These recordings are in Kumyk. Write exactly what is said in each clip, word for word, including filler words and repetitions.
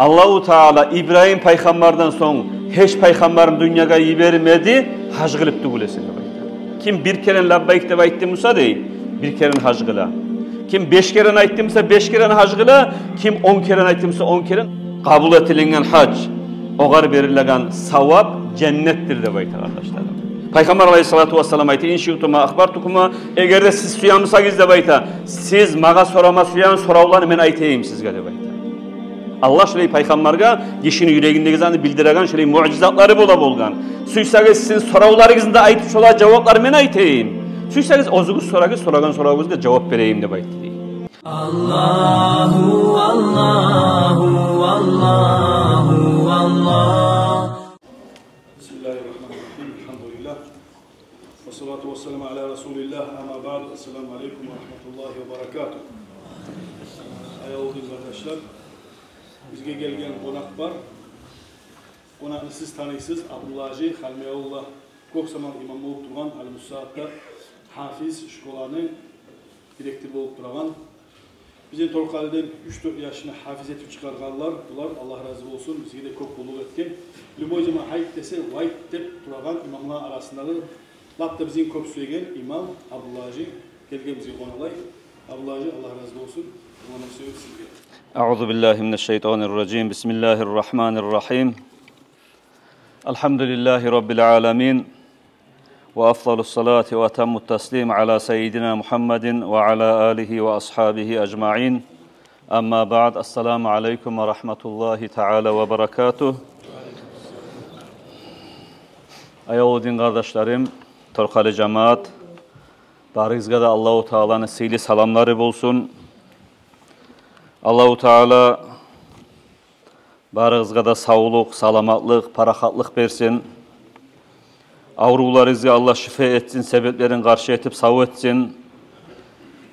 Аллагьу Таала Ибрагьим пайхаммардан сонг гьеч пайхаммарын дюньягъа йибермеди, гьаж къылып тюгюл эсе деп айта. Ким бир керен лаббайк деп айтды буса дей, бир керен гьаж къыла. Ким беш керен айтды буса, беш керен гьаж къыла. Ким он керен айтды буса, он керен. Къабул этилинген гьаж, огъар берилеген савап женнетдир деп айта, къардашларым. Пайхаммар алайгьиссалату вассалам айта: «Ин шиътум ахбартукум», эгер де сиз сюе бусагъыз деп айта, сиз магъа сорама сюеген соравланы мен айтайым сизге деп айта. Аллагь шолай пайхаммаргъа гишини юрегиндеги затны билдиреген шолай муъжизатлары бола болгъан. Сюйсегиз, сизин соравларыгъызны да айтып, шолагъа жаваплар мен айтайым. Сюйсегиз, оьзюгюз сорагъыз, сорагъан соравугъузгъа жавап берейим деп айтды дей. Аллагьу, Аллагьу, Аллагьу, Аллагь. بسم الله الرحمن الرحيم. الحمد لله. والصلاة والسلام على رسول الله. أما بعد. السلام عليكم ورحمة الله وبركاته. Аявлу дин къардашлар, бизге гелген къонакъ бар. Къонакъны сиз таныйсыз, Абдулла гьажи Халмиявулла, кёп заман имам болуп тургъан, гьали бу сагьатда гьафиз, школаны директор болуп турагъан. Бизин Торкъалиден уьч-дёрт яшны гьафиз этип чыгъаргъанлар булар, Аллагь рази болсун, бизге де кёп къуллукъ этген. Любой заман «гьайт» десе, «вайт» деп турагъан имамланы арасындагъы, лап да бизин кёп сюеген имам Абдулла гьажи гелген бизге къонакълай. Абдулла гьажи, Аллагь рази болсун, имамны сюегиз сизге. أعوذ بالله من الشيطان الرجيم. بسم الله الرحمن الرحيم. الحمد لله رب العالمين. وأفضل الصلاة وأتم التسليم على سيدنا محمد وعلى آله وأصحابه أجمعين. أما بعد. السلام عليكم ورحمة الله تعالى وبركاته. Аявлу дин къардашларым, Торкъали жамаат, барыгъызгъа да Аллагьу Тааланы сыйлы саламлары болсун. Аллагьу Таала барыгъызгъа да савлукъ, саламатлыкъ, парахатлыкъ берсин. Аврувларыгъызгъа Аллагь шифа этсин, себеплерин къаршы этип сав этсин.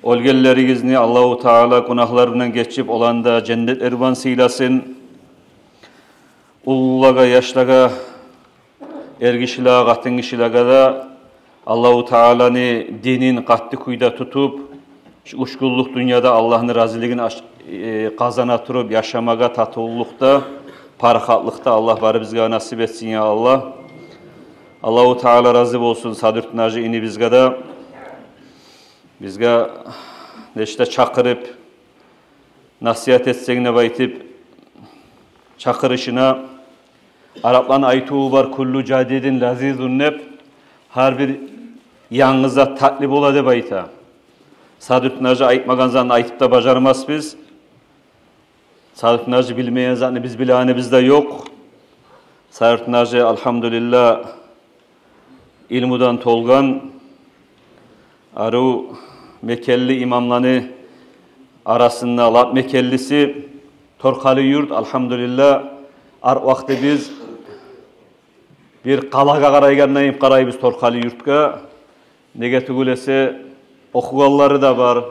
Оьлгенлеригизни Аллагьу Таала гюнагьларындан гечип, оланы да женнетлер булан сыйласын. Уллулагъа, яшлагъа, эргишилеге, къатынгишилеге де Аллагьу Тааланы динин къатты кюйде тутуп, шу уьч гюнлюк дюньяда Аллагьны разилигин аш-, э, къазана туруп, яшамагъа татывлукъда, парахатлыкъда Аллагь барыбызгъа насип этсин, я Аллагь. Аллагьу Таала рази болсун Садрутдин гьажи инибизге де. Бизге нечик де чакъырып, насигьат этсенг деп айтып, чакъырышына, арапланы айтыву бар, «Куллу жадидин лазизун» деп, гьар бир янгы зат татли бола деп айта. Садрутдин гьажи айтмагъан затны айтып да бажармасбыз. Садрутдин гьажи билмеген затны биз билегенибиз де ёкъ. Садрутдин гьажи, альгьамдулиллагь, илмудан толгъан, арив мекенли имамланы арасында лап мекенлиси. Торкъали юрт, альгьамдулиллагь, гьар вакъти биз бир къалагъа къарайгъанда йимик къарайбыз Торкъали юртгъа. Неге тюгюл эсе, охугъанлары да бар.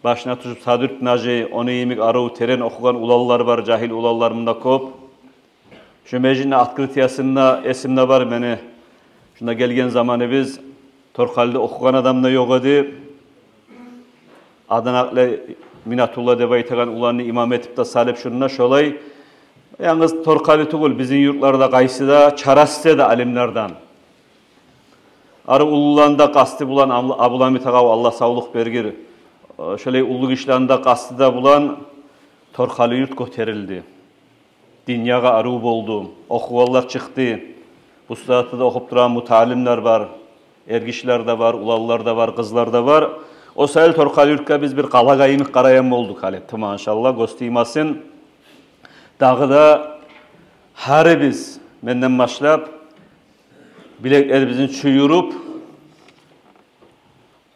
Башына тюшюп Садрутдин гьажи, ону йимик арив терен охугъан уланлар бар, жагьил уланлар мунда кёп. Шу межитни открытиясында эсимде бар мени. Шунда гелген заманыбыз, Торкъалиде охугъан адам да ёкъ эди. Адан акъле Минатулла деп айтагъан уланны имам этип де салып шунда шолай. Янгыз Торкъали тюгюл, бизин юртларда къайсы да чарасыз эди алимлерден. Арив уллуланы да къасты булан, Аб-, Абуламит агъав, Аллагь савлукъ бергир, шолай уллу гишилени де къасты да булан Торкъали юрт гётерилди. Дюньягъа арив болду. Охугъанлар чыкъды. Бу сагьатда да охуп турагъан муталимлер бар. Эргишилер де бар, уланлар да бар, къызлар да бар. О саялы Торкъали юртгъа биз бир къалагъа йимик къарайгъан болдукъ гьали. Туман, иншаллагь, гёз тиймесин. Дагъы да гьарибиз, менден башлап, билеклерибизни чюйюрюп,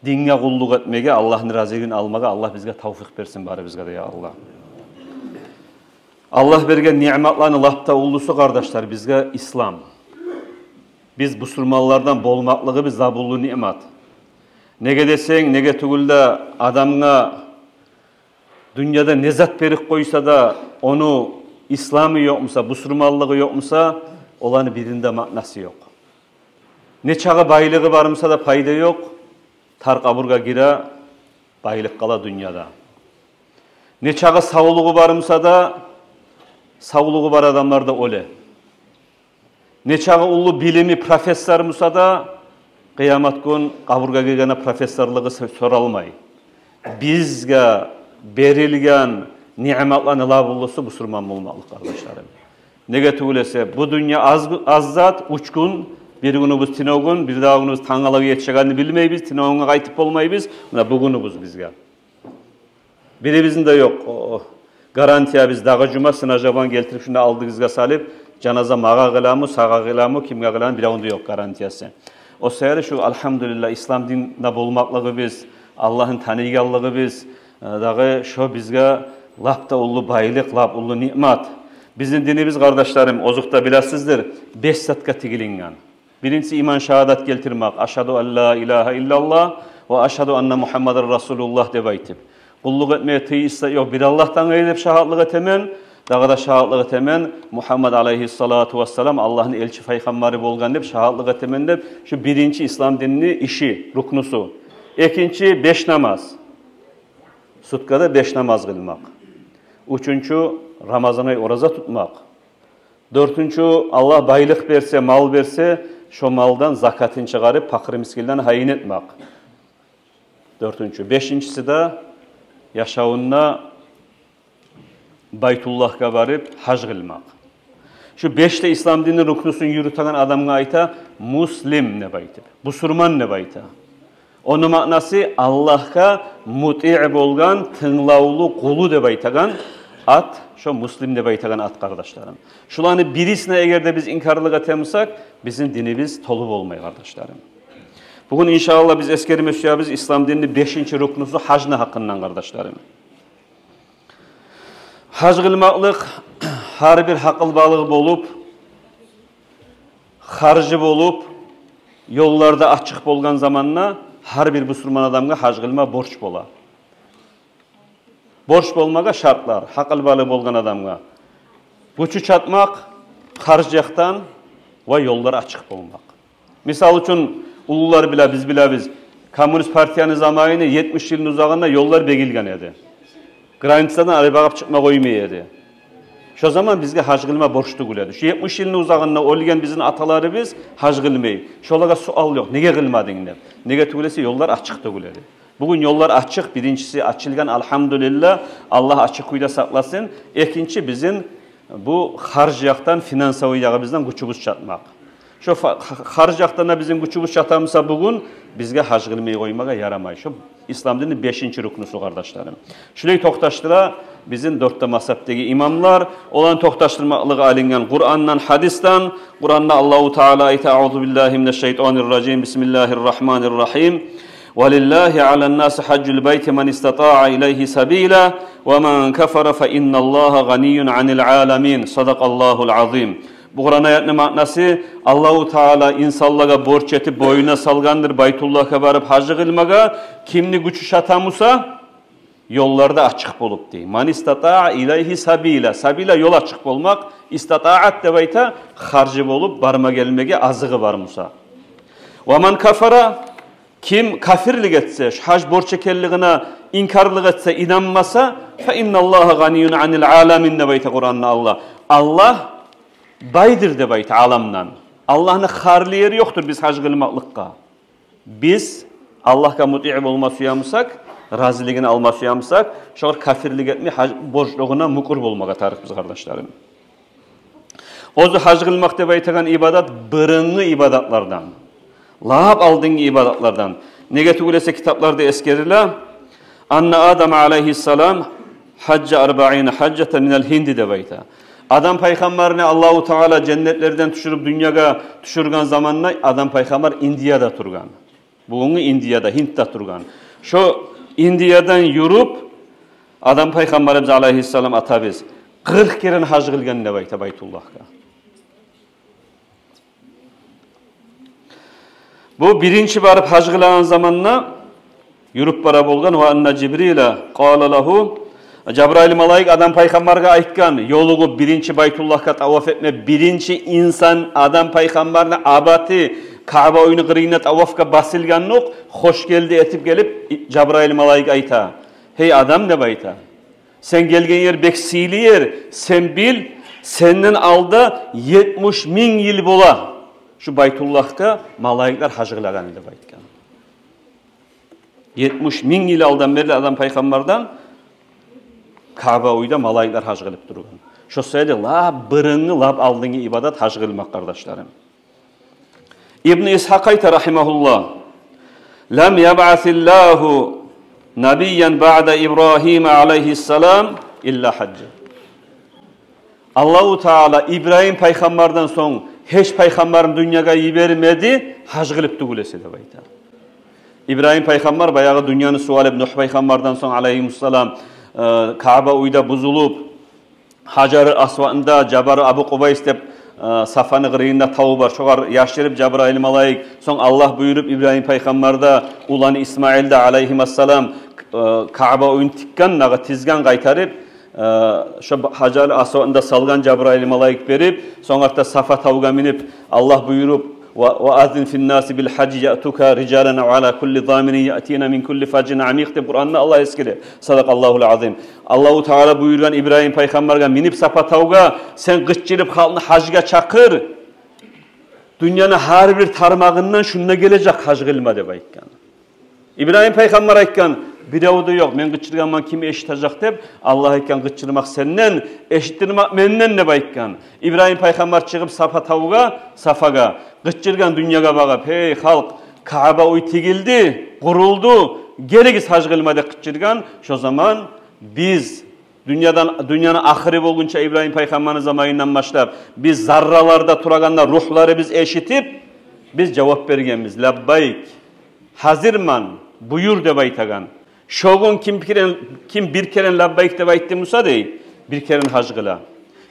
динге къуллукъ этмеге, Аллагьны разилигин алмагъа Аллагь бизге тавфикъ берсин барыбызгъа да, я Аллагь. Аллагь берген ниъматланы лап да уллусу, къардашлар, бизге ислам. Биз бусурманлардан болмакълыгъыбыз лап уллу ниъмат. Неге десенг, неге тюгюл де адамгъа дюньяда не зат берип къойса да, ону исламы ёкъ буса, бусурманлыгъы ёкъ буса, оланы бирини де маънасы ёкъ. Не чакъы байлыгъы бар буса да пайда ёкъ, тар къабургъа гире, байлыкъ къала дюньяда. Не чакъы савлугъу бар буса да, Савлугъу бар адамлар да оьле. Нечакъы уллу билими, профессор буса да, къыямат гюн къабургъа гиргенде профессорлугъу со-, соралмай. Бизге берилген ниъматланы лап уллусу бусурман болмакълыкъ, къардашларым. Неге тюгюл эсе, бу дюнья аз, аз зат, уьч гюн, бир гюнюбюз тюнегюн, бирдагъы гюнюбюз тангалагъа етишегенни билмейбиз, тюнегюнге къайтып болмайбыз. Муна бугюнюбюз бизге. Бирибизни де ёкъ. О, о. Гарантиябыз дагъы жума сынажабан гелтирип, шунда алдыгъызгъа салып, жаназа магъа къыламы, сагъа къыламы, кимге къыламы, биревню де ёкъ гарантиясы. О саялы шу, альгьамдулиллагь, ислам динде болмакълыгъыбыз, Аллагьны таныйгъанлыгъыбыз, э, дагъы шо бизге лап да уллу байлыкъ, лап уллу ниъмат. Бизин динибиз, къардашларым, озокъда, билесиздир, беш затгъа тигилинген. Биринчиси иман шагьадат гелтирмек. «Ашгьаду ан ла илагьа иллаллагь ва ашгьаду анна Мугьаммадан расулуллагь» деп айтып. Къуллукъ этмеге тийишли ёкъ бир Аллагьдан къайры деп шагьатлыкъ этемен. Дагъы да шагьатлыкъ этемен, Мугьаммад алайгьиссалату вассалам Аллагьны элчи пайхаммары болгъан деп шагьатлыкъ этемен деп. Шу биринчи ислам динини иши, рукнусу. Экинчи, беш намаз. Суткада беш намаз къылмакъ. Уьчюнчю, Рамазан ай ораза тутмакъ. Дёртюнчю, Аллагь байлыкъ берсе, мал берсе, шо малдан закатын чыгъарып, пакъыр-мискинлени гьайын этмек. Дёртюнчю. Бешинчиси де, яшавунда Байтуллагьгъа барып гьаж къылмакъ. Шу беш де ислам динини рукнусун юрютеген адамгъа айта муслим деп айтып, бусурман деп айта. Ону маънасы Аллагьгъа мутиъ болгъан, тынглавлу къулу деп айтагъан ат, шо муслим деп айтагъан ат, къардашларым. Шуланы бирисине эгер де биз инкарлыкъ этемисек, бизин динибиз толу болмай, къардашларым. Бугюн, иншааллагь, биз эсгерме сюебиз ислам динини бешинчи рукнусу гьажны гьакъындан, къардашларым. Гьаж къылмакълыкъ гьар бир гьакъылбалыкъ болуп, харжы болуп, ёллар да ачыкъ болгъан заманда гьар бир бусурман адамгъа гьаж къылма борч бола. Борч болмагъа шартлар: гьакъылбалыкъ болгъан адамгъа гючю чатмакъ харж якъдан ва ёллар ачыкъ болмакъ. Мисал учун, уллулар биле, биз билебиз, коммунист партияны заманында етмиш йылны узагъында ёллар бегилген эди. Границадан арабагъа чыкъма къоймай эди. Шо заман бизге гьаж къылма борч тюгюл эди. Шу етмиш йылны узагъында оьлген бизин аталарыбыз гьаж къылмай. Шолагъа суал ёкъ, неге къылмадынг деп. Неге тюгюл эсе, ёллар ачыкъ тюгюл эди. Бугюн ёллар ачыкъ, биринчиси ачылгъан, альгьамдулиллагь, Аллагь ачыкъ кюйде сакъласын. Экинчи, бизин бу харж якъдан, финансовый ягъыбыздан гючюбюз чатмакъ. Шо фа-, ха-, харж якъдан да бизин гючюбюз чатамыса бугюн, бизге гьаж къылмай къоймагъа ярамай. Шо ислам динини бешинчи рукнусу, къардашларым. Шулай токъташдыра бизин дёрт де мазгьабдагъы имамлар, оланы токъташдырмакълыгъы алынгъан Къурандан, гьадисден. Къуранда Аллагьу Таала айта: «Аузу биллагьи минаш шайтанир ражим. Бисмиллагьир рагьманир рагьим. Ва лиллагьи алан наси гьажжул байти ман истатаа илайгьи сабила. Ва ман кафара фа инналлагьа гъанийюн анил аламин». Садакъаллагьул азим. Бу Къуран аятны маънасы: Аллагьу Таала инсанлагъа борч этип, бойнуна салгъандыр Байтуллагьгъа барып гьаж къылмагъа, кимни гючю чатамуса, ёллар да ачыкъ болуп, дей. «Ман истатаа илайгьи сабила». Сабила — ёл ачыкъ болмакъ. Истатаат деп айта харжы болуп, барма гелмеге азыгъы бармуса. «Ва ман кафара», ким кафирлик этсе, шу гьаж борч экенлигине инкарлыкъ этсе, инанмаса, «фа инналлагьа гъанийюн анил аламин» деп айта Къуранда Аллагь. Аллагь байдыр деп айта аламдан. Аллагьны харлы ери ёкъдур биз гьаж къылмакълыкъгъа. Биз Аллагьгъа мутиъ болма сюемисек, разилигин алма сюемисек, шогъар кафирлик этмей, гьаж борчлугъуна мукъур болмагъа тарыкъбыз, къардашларым. Оьзю гьаж къылмакъ деп айтагъан ибадат бырынгъы ибадатлардан, лап алдынгъы ибадатлардан. Неге тюгюл эсе, китапларда эсгериле: «Анна Адам алайгьиссалам гьажжа арбаина гьажжатан минал гьинди», — деп айта. Адам пайхаммарны Аллагьу Таала женнетлерден тюшюрюп, дюньягъа тюшюрген заманда Адам пайхаммар Индияда тургъан. Бугюнгю Индияда, Гьиндде тургъан. Шо Индиядан юрюп, Адам пайхаммарыбыз алайгьиссалам, атабыз, къыркъ керен гьаж къылгъан деп айта Байтуллагьгъа. Бу биринчи барып гьаж къылагъан заманда юрюп бара болгъан. «Ва анна Жибрила къала лагьу», Жабраил малайик Адам пайхаммаргъа айтгъан, ёлугъуп биринчи Байтуллагьгъа таваф этме, биринчи инсан Адам пайхаммарны абаты Каъба уьйню къырыйына тавафгъа басылгъандокъ, хош гелди этип гелип, Жабраил малайик айта: «Гьей Адам, — деп айта, — сен гелген ер бек сыйлы ер, сен бил, Сенден алда етмиш минг йыл бола шу Байтуллагьгъа малайиклер гьаж къылагъан деп айтгъан. Етмиш минг йыл алдан берли Адам пайхаммардан Каъба уьйде малайиклер гьаж къылып тургъан. Шо саялы лап бырынгъы, лап алдынгъы ибадат гьаж къылмакъ, къардашларым. Ибн Исгьакъ айта, рагьимагьуллагь: «Лам ябъасиллагьу набиян баъда Ибрагьима алайгьиссалам илла гьажжа». Аллагьу Таала Ибрагьим пайхаммардан сонг гьеч пайхаммарын дюньягъа йибермеди, гьаж къылып тюгюл эсе деп айта. Ибрагьим пайхаммар баягъы дюньяны сувалып, Нугь пайхаммардан сонг алайгьимуссалам, э, Каъба уьйде бузулуп, Гьажару Асвадны да, Жабару Абу Къубайс деп, э, Сафаны къырыйында таву бар, шогъар яшырып Жабрайыл малайик, сонг Аллагь буюруп Ибрагьим пайхаммар да, уланы Исмаил да алайгьимассалам, э, Каъба уьйню тикген, нагъы тизген къайтарып, э, шо Гьажару Асвадны да салгъан Жабрайыл малайик берип, сонг артда Сафа тавгъа минип, Аллагь буюруп, «Ва, ва аззин финнаси бил гьажжи яътука рижалан ва ала кулли замирин яътина мин кулли фажжин амикъ» деп Къуранда Аллагь эсгере. Садакъаллагьул азим. Аллагьу Таала буюргъан Ибрагьим пайхаммаргъа: «Минип Сафа тавгъа, сен къычырып халкъны гьажгъа чакъыр. Дюньяны гьар бир тармагъындан шунда гележек гьаж къылма», — деп айтгъан. Ибрагьим пайхаммар айтгъан: «Бирев де ёкъ, мен къычыргъанман ким эшитежек?» — деп. Аллагь айтгъан: «Къычырмакъ сенден, эшитдирмек менден», — деп айтгъан. Ибрагьим пайхаммар чыгъып Сафа тавгъа, Сафагъа, къычыргъан дюньягъа багъып: «Гьей халкъ, Каъба уьй тигилди, къурулду, гелигиз гьаж къылма», — деп къычыргъан. Шо заман биз дюньядан, дюньяны ахыры болгъунча Ибрагьим пайхаммарны заманындан башлап, биз зарраларда турагъанда рухларыбыз эшитип, биз жавап бергенбиз: «Лаббайк, гьазирман, буюр», — деп айтагъан. Шо гюн ким бир керен, ким бир керен «Лаббайк» деп айтды буса, дей, бир керен гьаж къыла.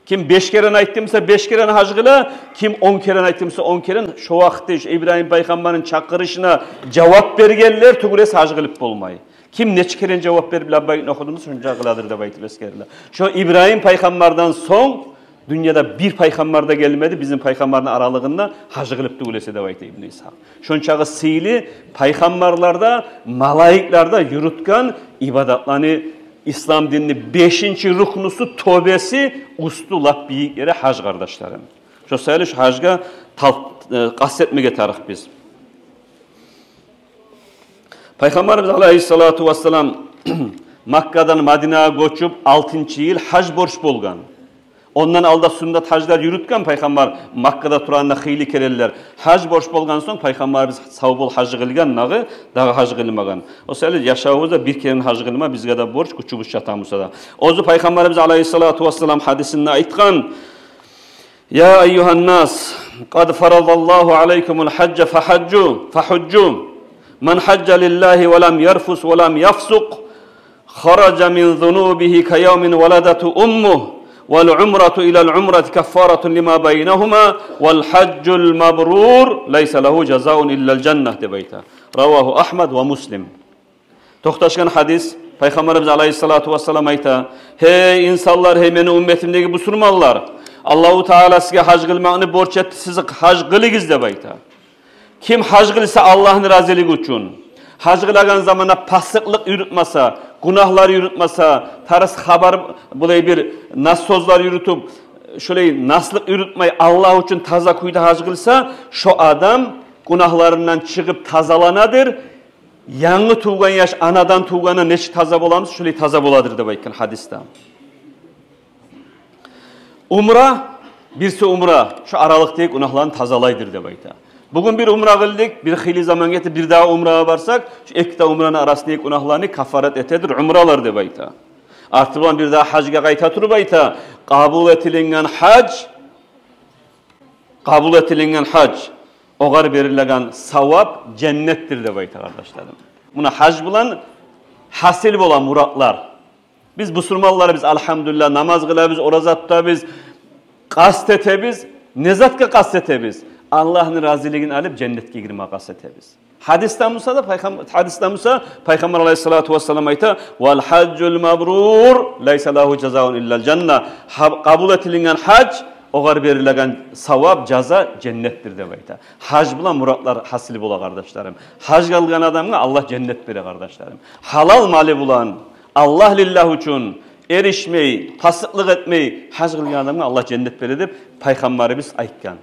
Ким беш керен айтды буса, беш керен гьаж къыла. Ким он керен айтды буса, он керен. Шо вакъти шо Ибрагьим пайхаммарны чакъырышына жавап бергенлер тюгюл эсе гьаж къылып болмай. Ким нече керен жавап берип «Лаббайк»ны охуду буса, шонча къыладыр деп айтып эсгериле. Шо Ибрагьим пайхаммардан сонг дюньяда бир пайхаммар да гелмеди бизин пайхаммарны аралыгъында гьаж къылып тюгюл эсе деп айта Ибн Исгьакъ. Шончагъы сыйлы пайхаммарлар да, малайиклер де юрютген ибадатланы, ислам динни бешинчи рукнусу, тобеси, уьстю, лап бийик ери гьаж, къардашларым. Шо саялы шо гьажгъа тал-, э, къаст этмеге тарыкъ биз. Пайхаммарыбыз алайгьиссалату вассалам Маккадан Мадинагъа гёчюп, алтынчы йыл гьаж борч болгъан. Ондан алда суннат гьажлар юрютген пайхаммар Маккада турагъанда хыйлы керенлер. Гьаж борч болгъан сонг пайхаммарыбыз сав бол гьаж къылгъан, дагъы, дагъы гьаж къылмагъан. О саялы яшавубузда бир керен гьаж къылма бизге де борч, гючюбюз чата буса да. Оьзю пайхаммарыбыз алайгьиссалату вассалам гьадисинде айтгъан: «Я айюгьаннас, къад фарадаллагьу алайкумул гьажжа фагьажжу, фагьужжу. Ман гьажжа лиллагьи ва лам ярфус ва лам яфсукъ, хаража мин зунубигьи каявмин валадатгьу уммугь, вал умрату илал умрати каффаратун лима байнагьума, вал гьажжул мабрур лайса лагьу жазаун иллал жаннагь», — деп айта. Равагьу Агьмад ва Муслим. Токъташгъан гьадис, пайхаммарыбыз алайгьиссалату вассалам айта: «Гьей инсанлар, гьей мени умметимдеги бусурманлар, Аллагьу Таала сизге гьаж къылмакъны борч этди, сиз гьаж къылыгъыз», — деп айта. Ким гьаж къылса Аллагьны разилиги учун, гьаж къылагъан заманда пасыкълыкъ юрютмесе, гюнагьлар юрютмесе, тарс хабар, булай бир нас сёзлер юрютюп, шолай наслыкъ юрютмей, Аллагь учун таза кюйде гьаж къылса, шо адам гюнагьларындан чыгъып тазаланадыр. Янгы тувгъан яш анадан тувгъанда нечик таза боламыз, шолай таза боладыр деп айтгъан гьадисде. Умра, бирси умра шо аралыкъдагъы гюнагьланы тазалайдыр деп айта. Бугюн бир умра къылдыкъ, бир хыйлы заман гетди, бир дагъы умрагъа барсакъ, шо эки де умраны арасындагъы гюнагьланы каффарат этедир умралар деп айта. Арты булан бир дагъы гьажгъа къайта туруп айта: къабул этилинген гьаж, къабул этилинген гьаж, огъар берилеген савап женнетдир деп айта, къардашларым. Муна гьаж булан гьасил бола муратлар. Биз бусурманлар, биз, альгьамдулиллагь, намаз къылабыз, ораза тутабыз, къаст этебиз. Не затгъа къаст этебиз? Аллагьны разилигин алып, женнетге гирме къаст этебиз. Гьадисде буса да пайхам-, гьадисде буса пайхаммар алайгьиссалату вассалам айта: «Вал гьажжул мабрур лайса лагьу жазаун иллал жанна». Гьа-, къабул этилинген гьаж, огъар берилеген савап, жаза женнетдир деп айта. Гьаж булан муратлар гьасил бола, къардашларым. Гьаж къылгъан адамгъа Аллагь женнет бере, къардашларым. Гьалал малы булан, Аллагь лиллагь учун, эришмей, пасыкълыкъ этмей гьаж къылгъан адамгъа Аллагь женнет бере деп Пайхаммарыбыз айтгъан.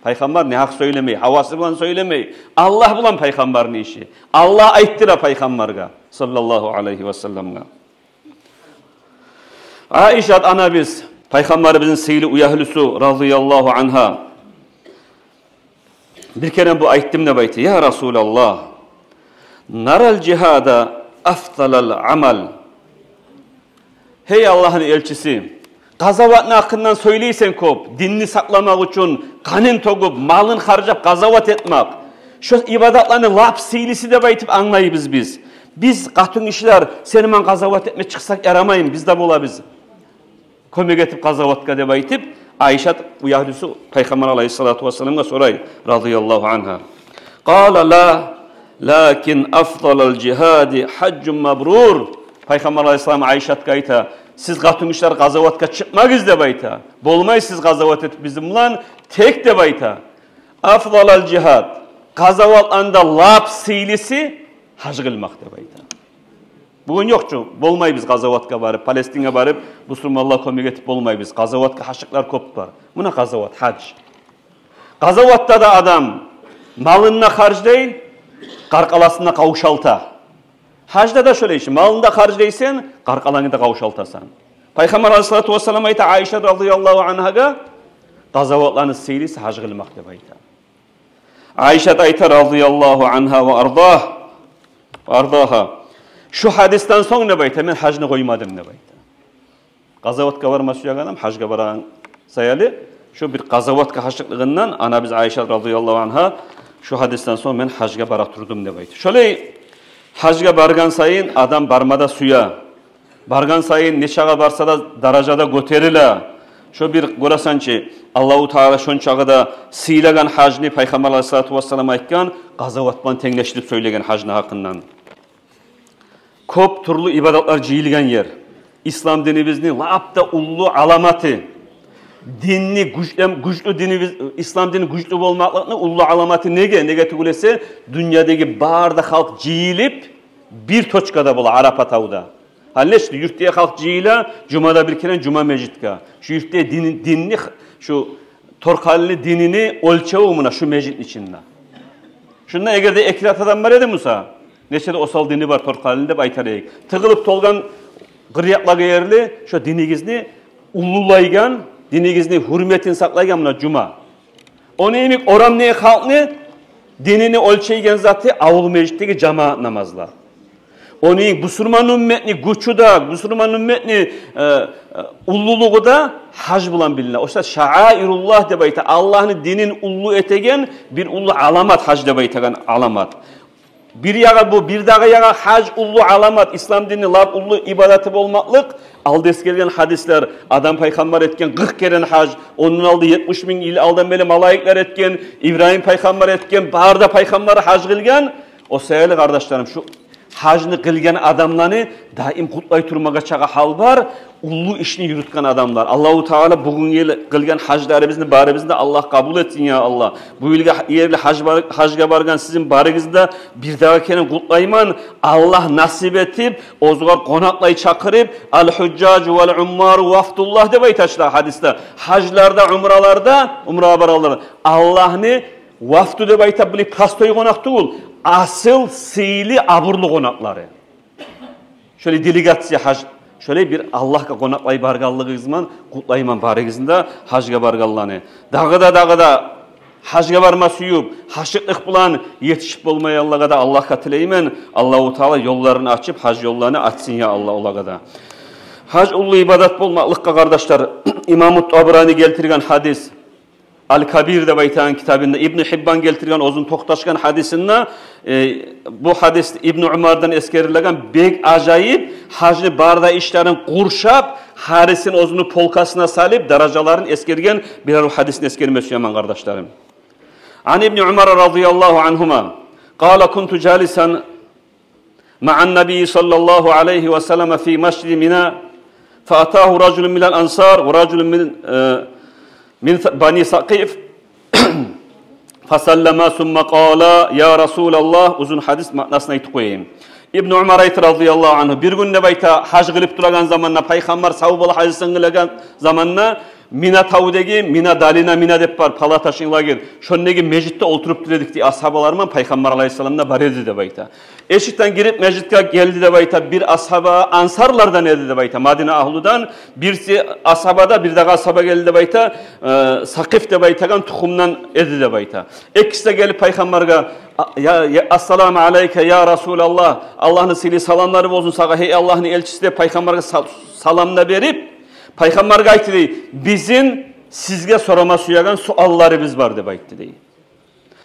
Пайхаммар негьакъ сёйлемей, гьавасы булан сёйлемей. Аллагь булан Пайхаммарны иши. Аллагь айтдыра Пайхаммаргъа, саллаллагьу алайгьи ва салламгъа. Айшат анабыз, Пайхаммарыбызны сыйлы уьягьлюсю, разияллагьу ангьа, бир керен бу айтдым деп айта: «Я Расулаллагь, нарал жигьада афдалал амал». Гьей Аллагьны элчиси, къазаватны гьакъындан сёйлейсен кёп, динни сакъламакъ учун къанын тёгюп, малын харжлап къазават этмек. Шо ибадатланы лап сыйлысы деп айтып англайбыз биз. Биз, къатынгишилер, сени булан къазават этме чыкъсакъ ярамаймы, биз де болабыз кёмек этип къазаватгъа деп айтып, Айшат уьягьлюсю Пайхаммар алайгьиссалату вассаламгъа сорай, разияллагьу ангьа. Къала: «Ла, лакин афдалал жигьади гьажжун мабрур». Пайхаммар алайгьиссалам Айшатгъа айта: «Сиз, къатынгишилер, къазаватгъа чыкъмагъыз», — деп айта. «Болмай сиз къазават этип бизин булан, тек», — деп айта. «Афдалал жигьад, къазаватланы да лап сыйлысы гьаж къылмакъ», — деп айта. Бугюн ёкъ чу, болмайбыз къазаватгъа барып, Палестинге барып, бусурманлагъа кёмек этип болмайбыз. Къазаватгъа гьажлыкълар кёп бар. Муна къазават, гьаж. Къазаватда да адам малын да харжлай, къаркъарасын да къавшалта. Гьажда да шолай иш, малынгны да харжлайсан, къаркъарангны да къавшалтасан. Пайхаммар алайгьиссалату вассалам айта Айшат, разияллагьу ангьагъа: «Къазаватланы сыйлысы гьаж къылмакъ», — деп айта. Айшат айта, разияллагьу ангьа ва ардагь-, ва ардагьа: «Шу гьадисден сонг, — деп айта, — мен гьажны къоймадым», — деп айта. Къазаватгъа барма сюеген адам гьажгъа барагъан саялы, шо бир къазаватгъа гьажлыкълыгъындан анабыз Айшат, разияллагьу ангьа: «Шу гьадисден сонг мен гьажгъа бара турдум», — деп айта. Шолай гьажгъа баргъан сайын адам барма да сюе. Баргъан сайын нечакъы барса да, даража да гётериле. Шо бир гёресен чи, Аллагьу Таала шончакъы да сыйлагъан гьажны, Пайхаммар алайгьиссалату вассалам айтгъан, къазават булан тенглешдирип сёйлеген гьажны гьакъындан. Кёп тюрлю ибадатлар жыйылгъан ер. Ислам динибизни лап да уллу аламаты. Динни гючлем-, гючлю динибиз, ислам дини гючлю болмакълыкъны уллу аламаты неге? Неге тюгюл эсе, дюньядагъы бары да халкъ жыйылып бир точкада бола, Арапа тавда. Гьали нечик юртдагъы халкъ жыйыла жумада бир керен жума межитге. Шу юртдагъы дин, динни, шу Торкъалини динини оьлчевю муна шу межитни ичинде. Шунда эгер де эки ракат адам бар эди буса, нече де осал дини бар Торкъалини деп айтар эдик. Тыгъылып толгъан къырыякълагъа ерли шо динигизни уллулайгъан, динигизни гьюрметин сакълайгъан муна жума. Ону йимик орамдагъы халкъны динини оьлчейген заты авул межитдеги жамаат намазлар. Ону йимик бусурман умметни гючю де, бусурман умметни, э, э, уллулугъу да гьаж булан билине. Оша шаайруллагь деп айта, Аллагьны динин уллу этеген бир уллу аламат, гьаж деп айтагъан аламат. Бир ягъы бу, бир дагъы ягъы гьаж уллу аламат, ислам динни лап уллу ибадаты болмакълыкъ. Алда эсгерилген гьадислер, Адам пайхаммар этген къыркъ керен гьаж, ондан алда етмиш минг йыл алдан берли малайиклер этген, Ибрагьим пайхаммар этген, бары да пайхаммар гьаж къылгъан. О саялы, къардашларым, шу гьажны къылгъан адамланы даим къутлай турмагъа чакъы гьал бар, уллу ишни юрютген адамлар. Аллагьу Таала бугюн йыл къылгъан гьажларыбызны барыбызны да Аллагь къабул этсин, я Аллагь. Бу йылгъа ерли гьаж бар-, гьажгъа баргъан сизин барыгъызны да бир дагъы керен къутлайман. Аллагь насип этип, оьзюгер къонакълай чакъырып, «Ал-гьужжажу вал-уммару вафдуллагь» деп айта чы гьадисде. Гьажлар да, умралар да, умрагъа баралар, Аллагьны вафду деп айта, булай простой къонакъ тюгюл, асыл, сыйлы, абурлу къонакълары. Шолай делегация гьаж, шолай бир Аллагьгъа къонакълай баргъанлыгъыгъыз булан къутлайман барыгъызны да гьажгъа баргъанланы. Дагъы да, дагъы да гьажгъа барма сююп, гьажлыкъ булан етишип болмайгъанлагъа да Аллагьгъа тилеймен, Аллагьу Таала ёлларын ачып, гьаж ёлларын ачсын, я Аллагь, олагъа да. Гьаж уллу ибадат болмакълыкъгъа, къардашлар, Имаму Табарани гелтирген гьадис, «Ал-Кабир» деп айтагъан китабында, Ибну Гьиббан гелтирген оьзюню токъташгъан гьадисинде, э, бу гьадис Ибну Умардан эсгерилеген, бек ажайып, гьажны бары да ишлерин къуршап, гьарисин оьзюню полкасына салып, даражаларын эсгерген бирер гьадисни эсгерме сюемен, къардашларым. Ан Ибни Умар радияллагьу ангьума, къала: кунту жалисан маъан-набий саллаллагьу алайгьи ва саллам фи масжиди Мина, фаатагьу ражулун минал ансар ва ражулун мин, э, мин Бани Сакъиф, фасаллама, сумма къала: я Расулаллагь, узун гьадис, маънасын айтып къояйым. Ибну Умар айта, радияллагьу ангьу, бир гюн деп айта, гьаж къылып турагъан заманда, Пайхаммар сав бола гьажысын къылагъан заманда, Мина тавдагъы, Мина долина, Мина деп бар, пала ташын лагерь. Шондагъы межитде олтуруп тура эдик дей, асгьабаларман, Пайхаммар алайгьиссалам да бар эди деп айта. Эшикден гирип межитге гелди деп айта, бир асгьаба, ансарлардан эди деп айта, Мадина агьлудан, бириси асгьаба да, бир дагъы асгьаба гелди деп айта, э, Сакъиф деп айтагъан тухумдан эди деп айта. Экиси де гелип Пайхаммаргъа, а, я, я, «Ассаламу алайка, я Расулаллагь, Аллагьны сыйлы саламлары болсун сагъа, гьей Аллагьны элчиси», — деп Пайхаммаргъа сал-, салам да берип, Пайхаммаргъа айтды дей: «Бизин сизге сорама сюеген суалларыбыз бар», — деп айтды дей.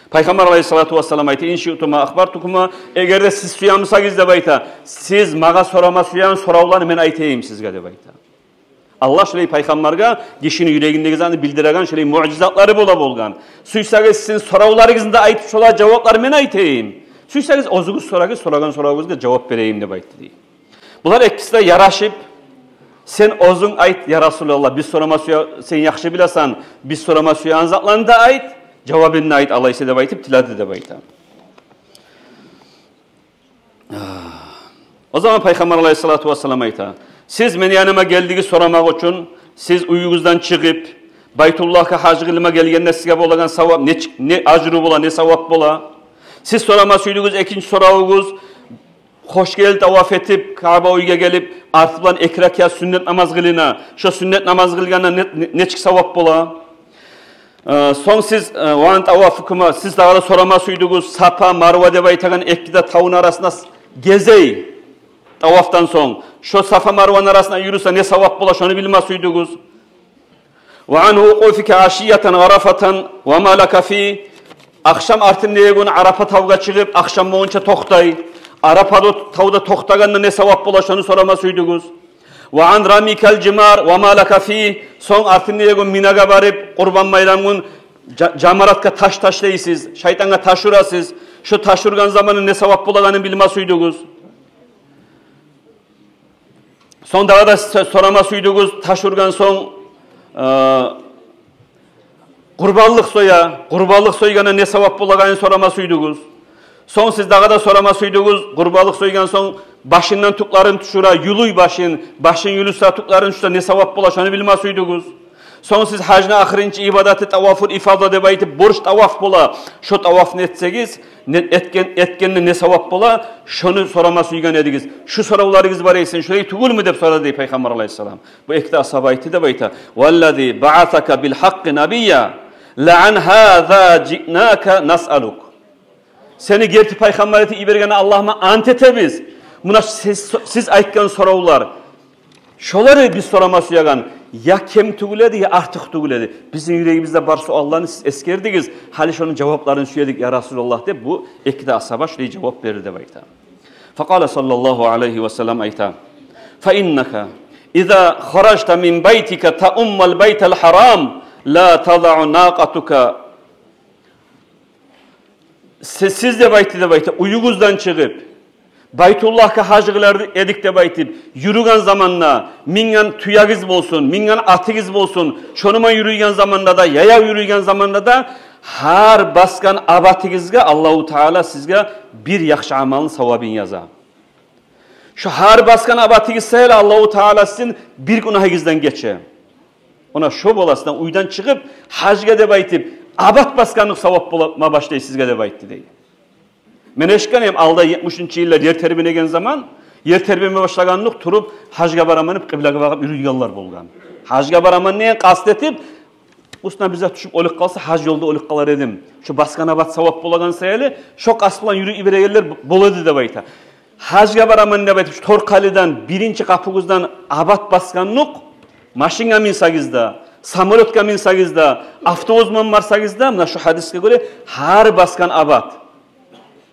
Пайхаммар алайгьиссалату вассалам айта: «Ин шиътума ахбартукума, эгер де сиз сюе бусагъыз, — деп айта, — сиз магъа сорама сюеген соравланы мен айтайым сизге», — деп айта. Аллагь шолай Пайхаммаргъа гишини юрегиндеги затны билдиреген шолай муъжизатлары бола болгъан. «Сюйсегиз, сизин соравларыгъызны да айтып, шолагъа жаваплар мен айтайым. Сюйсегиз, оьзюгюз сорагъыз, сорагъан соравугъузгъа жавап берейим», — деп айтды дей. Булар экиси де ярашып: «Сен оьзюнг айт, я Расулаллагь, биз сорама сюе, сен яхшы билесен, биз сорама сюеген затланы да айт, жавабын да айт алайса», — деп айтып тиледи деп айта. О заман Пайхаммар алайгьиссалату вассалам айта: «Сиз мени яныма гелдигиз сорамакъ учун, сиз уьюгюзден чыгъып, Байтуллагьгъа гьаж къылма гелгенде сизге болагъан савап, не, не ажру бола, не савап бола. Сиз сорама сюйдюгюз, экинчи соравугъуз, хош гелди таваф этип, Кааба уьйге гелип, арты булан эки ракаат сюннет намаз къылына. Шо сюннет намаз къылгъанда не, не, нечик савап бола? Э, сонг сиз, э, ва ан тавафукума, сиз дагъы да сорама сюйдюгюз, Сафа, Марва деп айтагъан эки де тавну арасында с-, гезей, тавафдан сонг. Шо Сафа, Марваны арасында юрюсе, не савап бола, шону билме сюйдюгюз. Ва ан вукъуфика ашиятан Арафатан ва ма лака фи, ахшам артындагъы гюн Арафа тавгъа чыгъып, ахшам болгъунча токътай. Арафа тавда токътагъанда не савап бола, шону сорама сюйдюгюз. Ва ан рамикал жимар ва ма лака фи, сонг артындагъы гюн Минагъа барып, Къурбан байрам гюн жа-, жамаратгъа таш ташлайсыз, шайтангъа таш урасыз. Шо таш ургъан заманы не савап болагъанын билме сюйдюгюз. Сонг дагъы да с-, сорама сюйдюгюз, таш ургъан сонг, э, къурбанлыкъ соя, къурбанлыкъ сойгъанда не савап болагъанын сорама сюйдюгюз. Сонг сиз дагъы да сорама сюйдюгюз, къурбанлыкъ сойгъан сонг башындан тюклерин тюшюре, юлюй башын, башын юлюсе, тюклерин тюшюре, не савап бола, шону билме сюйдюгюз. Сонг сиз гьажны ахырынчы ибадаты тавафул ифада деп айтып, борч таваф бола. Шо тавафны этсегиз, не, этген, этгенде не савап бола, шону сорама сюйген эдигиз. Шу соравларыгъыз бар эсе, шолай тюгюлмю деп сорады дей Пайхаммар алайгьиссалам. Бу эки де асгьаба айтды деп айта: «Валлази баасака бил гьакъкъи набия, ла ан гьаза жиънака насъалук». Сени герти пайхаммар этип йиберген Аллагьыма ант этебиз. Муна сиз, сиз айтгъан соравлар, шоланы биз сорама сюеген, я кем тюгюл эди, я артыкъ тюгюл эди. Бизин юрегибизде бар суалланы сиз эсгердигиз. Гьали шону жавапларын сюе эдик, я Расулаллагь, деп бу эки де асгьаба шулай жавап берди деп айта. Факъала саллаллагьу алайгьи ва саллам айта: «Фа иннака иза харажта мин байтика тауммал байтал гьарам, ла тазау накъатука». Сиз, сиз деп айтды деп айта, уьюгюзден чыгъып, Байтуллагьгъа гьаж къылар эдик деп айтып, юрюген заманда, минген тюегиз болсун, минген атыгъыз болсун, шону ман юрюйген заманда да, яяв юрюйген заманда да, гьар басгъан абатыгъызгъа Аллагьу Таала сизге бир яхшы амалны савабын яза. Шо гьар басгъан абатыгъыз саялы Аллагьу Таала сизин бир гюнагьыгъыздан гече. Она шо баласындан уьйден чыгъып, гьажгъа деп айтып, абат басгъанлыкъ савап болма башлай сизге деп айтды дей. Мен эшитгенмен, алда етмишинчи йыллар ер тербенеген заман, ер тербенме башлагъанлыкъ туруп, гьажгъа бараман деп къыблагъа багъып юрюйгенлер болгъан. Гьажгъа бараман деген къаст этип, уьстюне бир зат тюшюп оьлюп къалса, гьаж ёлда оьлюп къалар эдим. Шо басгъан абат савап болагъан саялы, шо къаст булан юрюп йиберегенлер б-, бола эди деп айта. Гьажгъа бараман деп айтып, шу Торкъалиден, биринчи къапугъуздан абат басгъанлыкъ, машингъа минсегиз де, самолётгъа минсегиз де, автобус ман барсагъыз да, муна шу гьадисге гёре, гьар басгъан абат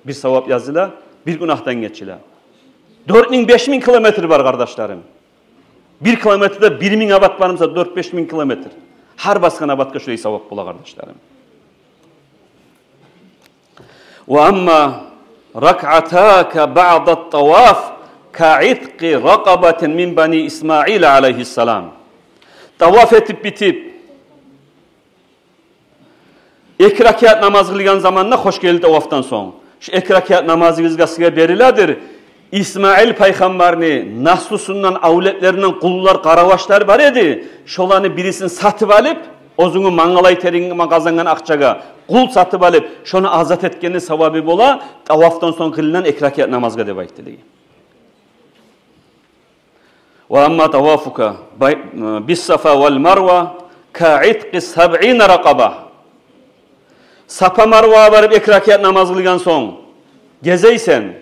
бир савап языла, бир гюнагьдан гечиле. Дёрт минг, беш минг километр бар, къардашларым. Бир километрде бир минг абат бар буса, дёрт-беш минг километр. Гьар басгъан абатгъа шулай савап бола, къардашларым. Ва амма ракъатака баъда таваф ка итқи ракъабатин мин бани Исмаил алайгьиссалам. Таваф этип битип, эки ракаат намаз къылгъан заманда, хош гелди тавафдан сонг, шу эки ракаат намазыгъызгъа сизге бериледир Исмаил пайхаммарны наслусундан, авлетлеринден къуллар, къарабашлар бар эди. Шоланы бирисин сатып алып, оьзюнгню мангалай теринг къазангъан акъчагъа къул сатып алып, шону азат этгенни савабы бола тавафдан сонг къылынгъан эки ракаат намазгъа деп айтды деген. Ва амма тавафука бай-, бис-Сафа вал Марва ка итқи сабъина ракъаба. Сафа Марвагъа барып эки ракаат намаз къылгъан сонг гезейсен,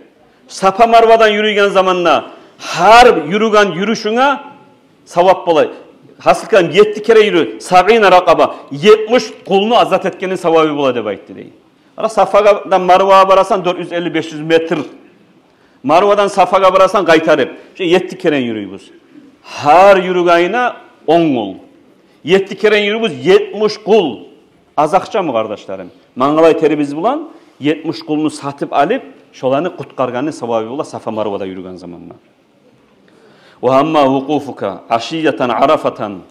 Сафа Марвадан юрюйген заманда гьар юрюген юрюшюнге савап бола. Гьасил калам, етти керен юрю, сабъина ракъаба, етмиш къулну азат этгенни савабы бола деп айтды дей. Ара Сафадан Марвагъа барасан дёрт юз элли, беш юз метр. Марвадан Сафагъа барасан къайтарып, шо етти керен юрюйбюз. Гьар юрюгенине он къул. Етти керен юрюйбюз, етмиш къул. Аз акъчамы, къардашларым? Мангалай терибиз булан етмиш къулну сатып алып, шоланы къутгъаргъанны савабы бола Сафа Марвада юрюген заманда. Ва амма вукъуфука ашиятан Арафатан.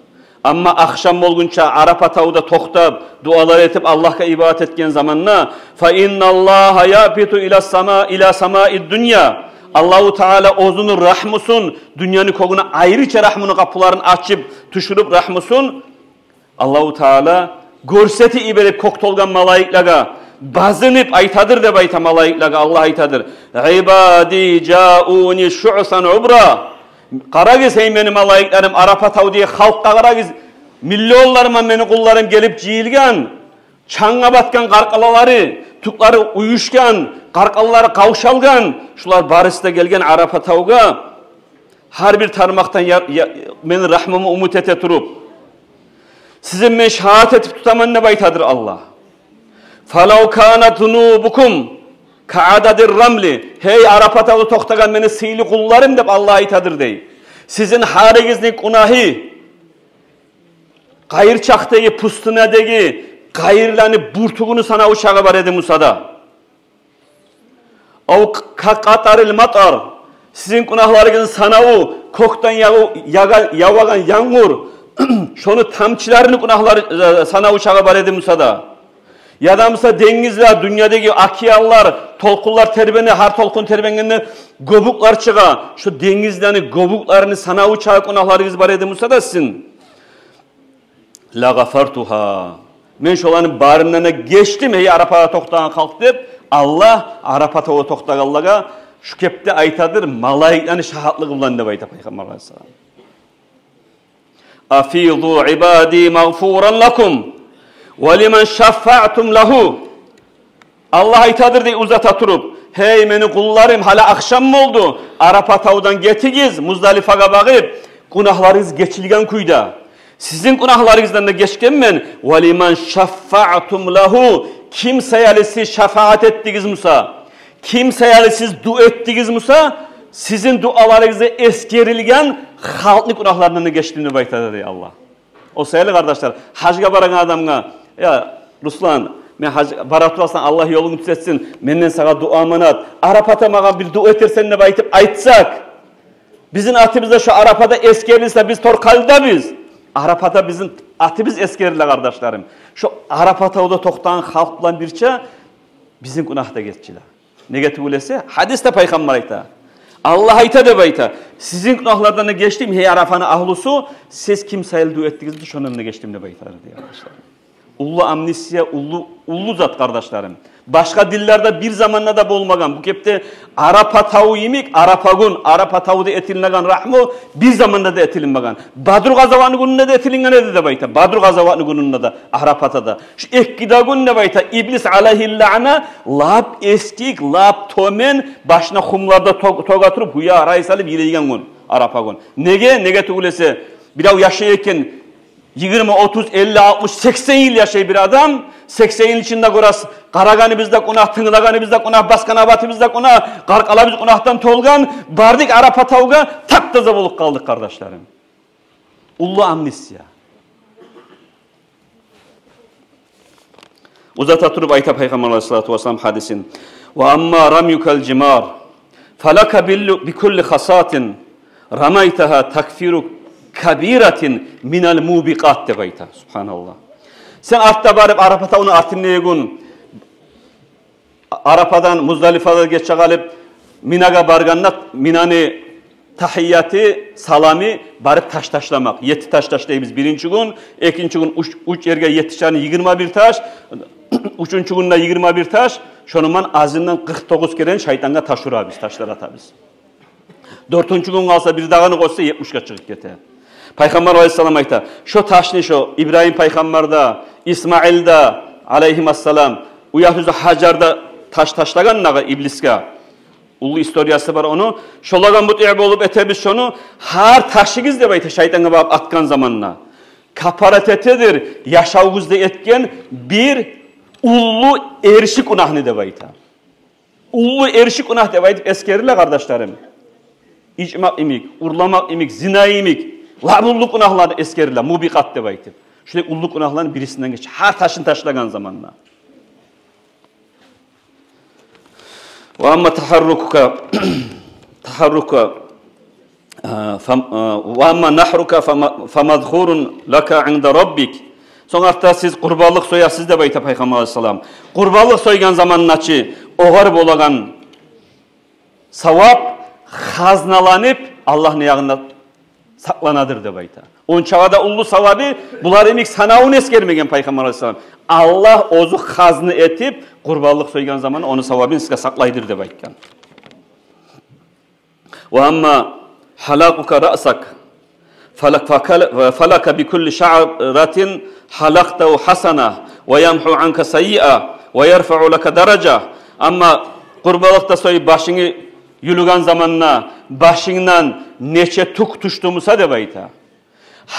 Амма ахшам болгъунча Арапа тавда токътап, дуалар этип, Аллагьгъа ибадат этген заманда, фа инналлагьа ябиту ила сама, ила самаи дунья. Аллагьу Таала оьзюню рагьмусун, дюньяны кёгюне айрыча рагьмуну къапуларын ачып, тюшюрюп рагьмусун, Аллагьу Таала гёрсетип йиберип кёк толгъан малайиклеге, базынып айтадыр деп айта малайиклеге, Аллагь айтадыр: «Ибади жауни шуъсан убра». Къарагъыз, гьей мени малайиклерим, Арапа тавдагъы халкъгъа къарагъыз. Миллионлар булан мени къулларым гелип жыйылгъан, чангъа батгъан къаркъаралары, тюклери уюшгъан, къаркъаралары къавшалгъан. Шулар барысы да гелген Арапа тавгъа. Гьар бир тармакъдан я-, я-, мени рагьмумну умут эте туруп, сизин мен шагьат этип тутаман деп айтадыр Аллагь. «Фалав канат зунубукум ка ададир рамли». Гьей, Арапа тавда токътагъан мени сыйлы къулларым, деп Аллагь айтадыр дей. Сизин гьаригизни гюнагьы къайыр чакъдагъы, пустынадагъы къайырланы бюртюгюню санаву чагъы бар эди буса да. Ав ка къатарил матар. Сизин гюнагьларыгъызны санаву, кёкден ягъу-, ягъа-, явагъан янгур, шону тамчыларыны гюнагьлары, э, санаву чагъы бар эди буса да. Яда буса денгизлер, дюньядагъы океанлар, толкъунлар тербене, гьар толкъун тербенгенде гёбюклер чыгъа. Шо денгизлени гёбюклерини санаву чагъы гюнагьларыгъыз бар эди буса да сизин. «Ла гъафартугьа». Мен шоланы барындан да гечдим, гьей Арапада токътагъан халкъ, деп Аллагь Арапада токътагъанлагъа шу кепде айтадыр, малайиклени шагьатлыгъы булан, деп айта Пайхаммар алайгьиссалам. «Афизу ибади магъфуран лакум ва лиман шаффаътум лагьу». Аллагь айтадыр дей узата туруп: «Гьей мени къулларым, гьали ахшам болду, Арапа тавдан гетигиз Муздалифагъа багъып, гюнагьларыгъыз гечилген кюйде. Сизин гюнагьларыгъыздан да гечгенмен, ва лиман шаффаътум лагьу, ким саялы сиз шафаат этдигиз буса, ким саялы сиз дуа этдигиз буса, сизин дуаларыгъыз да эсгерилген халкъны гюнагьларындан да гечдим», — деп айтады дей Аллагь. О саялы, къардашлар, гьажгъа барагъан адамгъа: «Я, Руслан, мен гьаж-, бара турасан, Аллагь ёлунгну тюзетсин, менден сагъа дуа аманат. Арапада магъа бир дуа этерсен», — деп айтып айтсакъ, бизин атыбыз да шо Арапада эсгерилсе, биз торкъалдабыз. Арапада бизин атыбыз эсгериле, къардашларым. Шо Арапа тавда токътагъан халкъ булан бирче бизин гюнагь да гечиле. Неге тюгюл эсе, гьадисде Пайхаммар айта, Аллагь айта деп айта: «Сизин гюнагьлардан да гечдим, гьей Арапаны агьлусу, сиз ким саялы дуа этдигиз, шондан да гечдим», — деп айтады дей, къардашлар. Уллу амнистия, уллу, уллу зат, къардашларым. Башгъа динлерде бир заманда да болмагъан. Бу кепде Арапа таву йимик, Арапа гюн, Арапа тавда этилинеген рагьму бир заманда да этилинмеген. Бадру къазаватны гюнюнде де этилинген эди деп айта. Бадру къазаватны гюнюнде де, Арапада да. Шу эки де гюн, деп айта, Иблис алайгьи лаъна лап эсгик, лап тёбен, башына хумлар да тёг-, тёге туруп, гьюя рай салып йылайгъан гюн, Арапа гюн. Неге? Неге тюгюл эсе, бирев яшай экен, йигирма, отуз, элли, алтмыш, сексен йыл яшай бир адам. Сексен йыл ичинде гёресиз, къарагъаныбыз да гюнагь, тынглагъаныбыз да гюнагь, басгъан абатыбыз да гюнагь, къаркъарабыз гюнагьдан толгъан. Бардыкъ Арапа тавгъа, тап-таза болуп къалдыкъ, къардашларым. Уллу амнистия. Узата туруп айта Пайхаммар алайгьиссалату вассалам гьадисин: «Ва амма рамюкал жимар, фалака биллу-, бикулли хасатин рамайтагьа такфиру кабиратин минал мубикъат», — деп айта. Субгьаналлагь. Сен артда барып, Арапа тавну артындагъы гюн Арападан Муздалифада гече къалып, Минагъа баргъанда, Минаны тагьияты, саламы барып таш ташламакъ. Етти таш ташлайбыз биринчи гюн, экинчи гюн уьч, уьч ерге етти шаны, йигирма бир таш, уьчюнчю гюнде йигирма бир таш, шону булан азындан къыркъ тогъуз керен шайтангъа таш урабыз, ташлар атабыз. Дёртюнчю гюн къалса, бир дагъыны къошса, етмишге чыгъып гете. Пайхаммар алайгьиссалам айта, шо ташны шо Ибрагьим пайхаммар да, Исмаил да, алайгьимассалам, уьягьлюсю Гьажар да таш ташлагъан дагъы иблисге. Уллу историясы бар ону. Шолагъа мутиъ болуп этебиз шону. Гьар ташыгъыз, деп айта, шайтангъа багъып атгъан заманда, капарат этедир яшавугъузда этген бир уллу эрши гюнагьны, деп айта. Уллу эрши гюнагь деп айтып эсгериле, къардашларым. Ичмакъ йимик, урламакъ йимик, зина йимик, лап уллу гюнагьлар эсгериле, мубикъат деп айтып. Шулай уллу гюнагьланы бирисинден гече, гьар ташын ташлагъан заманда. Ва амма тагьаррукука, тагьаррукука, а, фам-, а, ва амма нагьрука фама-, фамазгьурун лака инда Раббик. Сонг артда сиз къурбанлыкъ соясыз, деп айта Пайхаммар алайгьиссалам. Къурбанлыкъ сойгъан заманда чы огъар болагъан савап хазналанып, Аллагьны ягъында сакъланадыр, деп айта. Ончакъы да уллу савабы, булар йимик санавун эсгермеген Пайхаммар алайгьиссалам. Аллагь оьзю хазна этип, къурбанлыкъ сойгъан заман ону савабын сизге сакълайдыр, деп айтгъан. Ва амма гьалакъука раъсак, фалак-, факал-, фалака бикулли шаъратин гьалакътагьу гьасана, ва ямгьу анка саййиа, ва ярфаъу лака даража. Амма къурбанлыкъда союп башынгны юлюген заманда башынгдан нече тюк тюшдю буса, деп айта,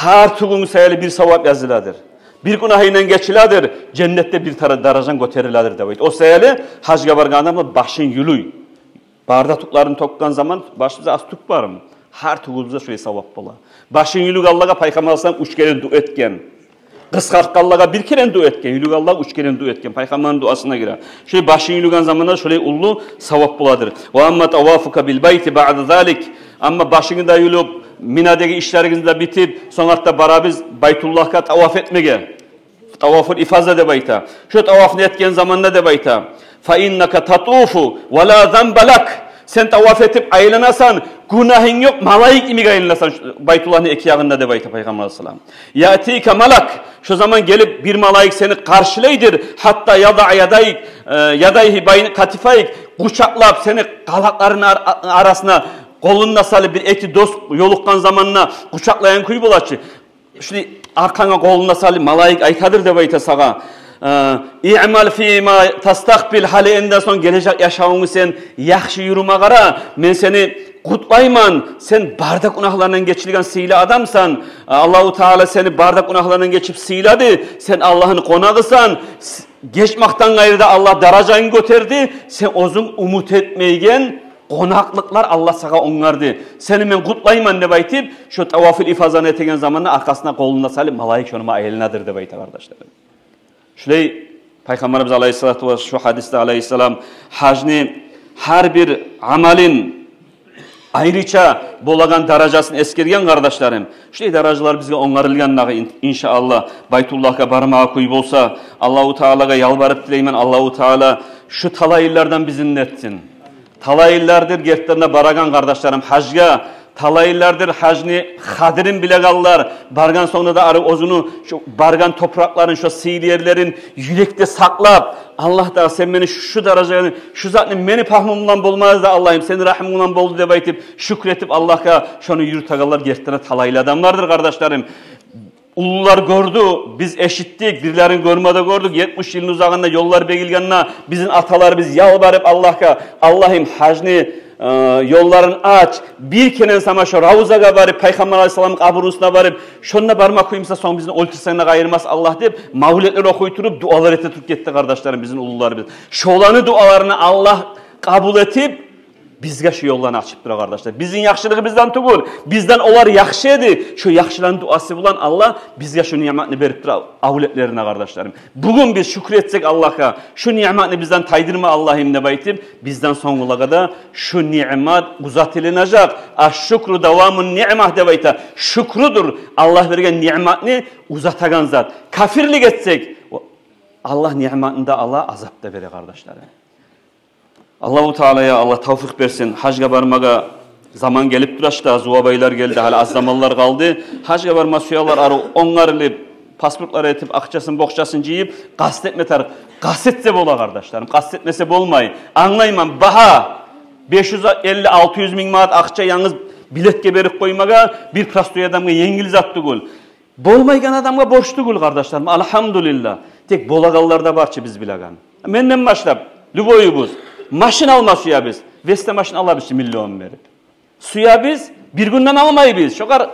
гьар тюгюнг саялы бир савап языладыр. Бир гюнагьынгдан гечиледир, женнетде бир тара-, даражанг гётериледир, деп айта. О саялы гьажгъа баргъан адам башын юлюй. Бары да тюклерин тёкген заман башыбызда аз тюк бармы? Гьар тюгюбюзге шулай савап бола. Башын юлюгенлеге Пайхаммар алайгьиссалам уьч керен дуа этген. Къысгъартгъанлагъа бир керен дуа этген, юлюгенлеге уьч керен дуа этген. Пайхаммарны дуасына гире. Шулай башын юлюген заманда шулай уллу савап боладыр. Ва амма тавафука бил байти баъда залик. Амма башынгны да юлюп, Минадагъы ишлеригизни де битип, сонг артда барабыз Байтуллагьгъа таваф этмеге. Тавафул ифаза деп айта. Шо тавафны этген заманда деп айта, фа иннака татуфу ва ла занба лак. Сен таваф этип айланасан, гюнагьынг ёкъ, малайик йимик айланасан Байтуллагьны эки ягъында, деп айта Пайхаммар алайгьиссалам. Яътика малак, шо заман гелип бир малайик сени къаршылайдыр. Гьатта ядаъ ядайк, э, ядайгьи байна катифайк, къучакълап, сени къалакъларынгны ар-, арасына къолун да салып, бир эки дос ёлукъгъан заманда къучакълайгъан кюй бола чы. Шулай аркъанга къолун да салып, малайик айтадыр деп айта сагъа, э, «Иъмал фима тастакъбил», гьали энди сонг гележек яшавунгну сен яхшы юрюме къара, мен сени къутлайман, сен бары да гюнагьлардан гечилген сыйлы адамсан, Аллагьу Таала сени бары да гюнагьлардан гечип сыйлады, сен Аллагьны къонагъысан, с-, гечмекден къайры да Аллагь даражангны гётерди, сен оьзюнг умут этмейген къонакълыкълар Аллагь сагъа онгарды. Сени мен къутлайман деп айтып, шо тавафул ифазаны этеген заманда аркъасына къолун да салып, малайик шону булан айланадыр деп айта, къардашларым. Шулай Пайхаммарыбыз алайгьиссалату ва, шо гьадисде алайгьиссалам гьажны гьар бир амалын, айрыча болагъан даражасын эсгерген, къардашларым. Шулай даражалар бизге онгарылгъан дагъы, ин-, иншааллагь, Байтуллагьгъа бармагъа кюй болса, Аллагьу Таалагъа ялбарып тилеймен, Аллагьу Таала шу талайлылардан бизин де этсин. Талайлылардыр гертиден де барагъан, къардашларым, гьажгъа, талайлылардыр гьажны къадирин билегенлер, баргъан сонг да ары оьзюню шо баргъан топуракъларын, шо сыйлы ерлерин юрекде сакълап, Аллагь Таала, сен мени шу даражагъа, шу затны мени пагьмум булан болмады да, Аллагьым, сени рагьмунг булан болду деп айтып, шюкюр этип Аллагьгъа, шону юрютегенлер гертиден де талайлы адамлардыр, къардашларым. Уллулар гёрдю, биз эшитдик, бирлерин гёрме де гёрдюк, етмиш йылны узагъында ёллар бегилгенде, бизин аталарыбыз ялбарып Аллагьгъа, Аллагьым, гьажны, э, ёлларын ач, бир керен сама шо Равзагъа барып, Пайхаммар алайгьиссаламны къабурусуна барып, шонда барма кюй буса, сонг бизин оьлтюрсенг де къайырмас Аллагь деп, мавлетлер охуй туруп, дуалар эте туруп гетди, къардашларым, бизин уллуларыбыз. Шоланы дуаларын Аллагь къабул этип, бизге шу ёлланы ачып тура, къардашлар. Бизин яхшылыгъыбыздан тюгюл, бизден олар яхшы эди. Шу яхшыланы дуасы булан Аллагь бизге шу ниъматны берип тура, авлетлерине, къардашларым. Бугюн биз шюкюр этсек Аллагьгъа, шу ниъматны бизден тайдырма, Аллагьым, деп айтып, бизден сонгулагъа да шу ниъмат узатылынажакъ. Аш-шукру давамун ниъмат деп айта. Шюкюрдюр Аллагь берген ниъматны узатагъан зат. Капирлик этсек, Аллагь ниъматны да ала, азап да бере, къардашларым. Аллагьу Таала, я Аллагь, тавфикъ берсин. Гьажгъа бармагъа заман гелип тура чы да, зувабайлар гелди, гьали аз заманлар къалды. Гьажгъа барма сюелер, арив онгарылып, паспортлар этип, акъчасын, бокъчасын жыйып, къаст этме тарыкъ. Къаст этсе бола, къардашларым, къаст этмесе болмай. Англайман, багьа беш юз элли, алты юз минг манат акъча янгыз билетге берип къоймагъа бир простой адамгъа енгил зат тюгюл. Болмайгъан адамгъа борч тюгюл, къардашларым, альгьамдулиллагь. Тек болагъанлар да бар чы биз билеген. Менден башлап, любойубуз, машин алма сюебиз. Веста машин алабыз чы миллион берип. Сюебиз, бир гюнден алмайбыз. Шогъар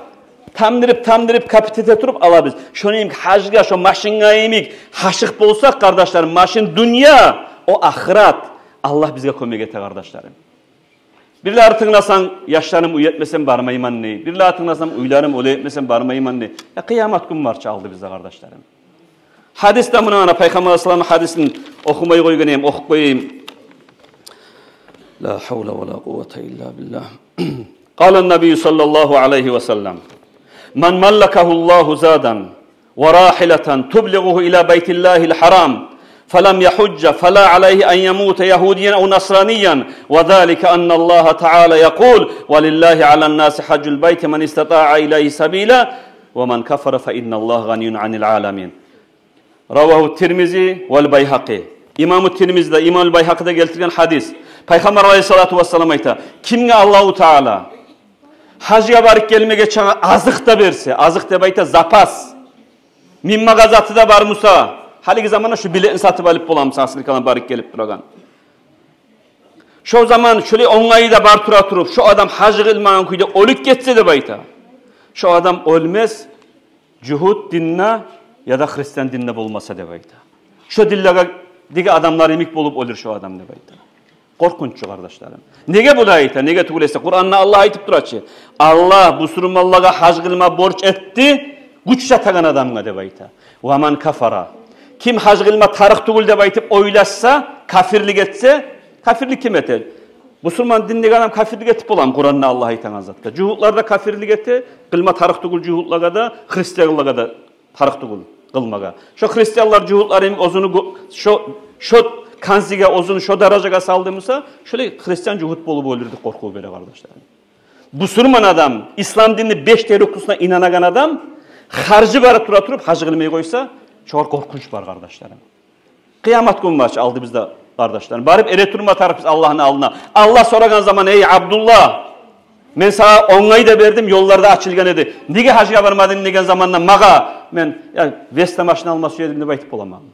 тамдырып, тамдырып, капит эте туруп алабыз. Шону йимик гьажгъа, шо машингъа йимик гьашыкъ болсакъ, къардашларым, машин дюнья, о ахырат. Аллагь бизге кёмек эте, къардашларым. Бирлери тынгласанг, яшларым уьй этмесем бармайман дей. Бирлери тынгласанг, уьйлерим олай этмесем бармайман дей. Я, къыямат гюн бар чы алдыбызда, къардашларым. Гьадис де муна, ана Пайхаммар алайгьиссаламны гьадисин охумай къойгъан эдим, охуп къояйым. Ла гьавла ва ла къуввата илла биллагь. Къала ан-набийю саллаллагьу алайгьи ва саллам: «Ман маллакагьу Ллагьу задан ва рагьилатан тублигъугьу ила байтиллагьил гьарам, фалам ягьужжа, фала алайгьи ан ямута ягьудиян ав насраниян, ва залика анна Ллагьа таала якъулу: ва лиллагьи алан-наси гьажжул байти ман истатаа илайгьи сабила, ва ман кафара фа инна Ллагьа гъанийюн анил аламин». Равагьу Тирмизи вал Байгьакъи. Имаму Тирмизи де, имаму Байгьакъи де гелтирген гьадис. Пайхаммар алайгьиссалату вассалам айта: «Кимге Аллагьу Таала гьажгъа барып гелмеге чакъы азыкъ да берсе, азыкъ деп айта запас, минмагъа заты да бар буса, гьалиги заманда шо билетни сатып алып бола буса, аскерге барып гелип турагъан. Шо заман шолай онгайы да бар тура туруп, шо адам гьаж къылмагъан кюйде оьлюп гетсе, деп айта, шо адам оьлмес жугьут динде яда христиан динде болмаса, деп айта. Шо динлердеги адамлар йимик болуп оьлюр шо адам», деп айта. Къоркъунч чу, къардашларым. Неге булай айта? Неге тюгюл эсе, Къуранда Аллагь айтып тура чы: «Аллагь бусурманлагъа гьаж къылма борч этди гюч чатагъан адамгъа», деп айта. «Ва ман кафара». Ким гьаж къылма тарыкъ тюгюл деп айтып ойлашса, капирлик этсе, капирлик ким эте? Бусурман дин деген адам капирлик этип боламы Къуранда Аллагь айтагъан затгъа? Жугьутлар да капирлик эте, къылма тарыкъ тюгюл жугьутлагъа да, христианлагъа да тарыкъ тюгюл къылмагъа. Шо христианлар жугьутлар йимик оьзюню гё-, шо, шо канзиге, оьзюню шо даражагъа салды буса, шолай христиан жугьут болуп оьлюр деп къоркъув бере, къардашларым. Бусурман адам, ислам динни беш де рукнусуна инанагъан адам, харжы бар тура туруп, гьаж къылмай къойса, шогъар къоркъунч бар, къардашларым. Къыямат гюн бар чы алдыбызда, къардашларым. Барып эретурма тарыкъ биз Аллагьны алдына. Аллагь сорагъан заман: «Эй Абдуллагь, мен сагъа онгай да бердим, ёллар да ачылгъан эди. Неге гьажгъа бармадынг?» деген заманда магъа, мен, я, Веста машин алма сюедим деп айтып боламанмы?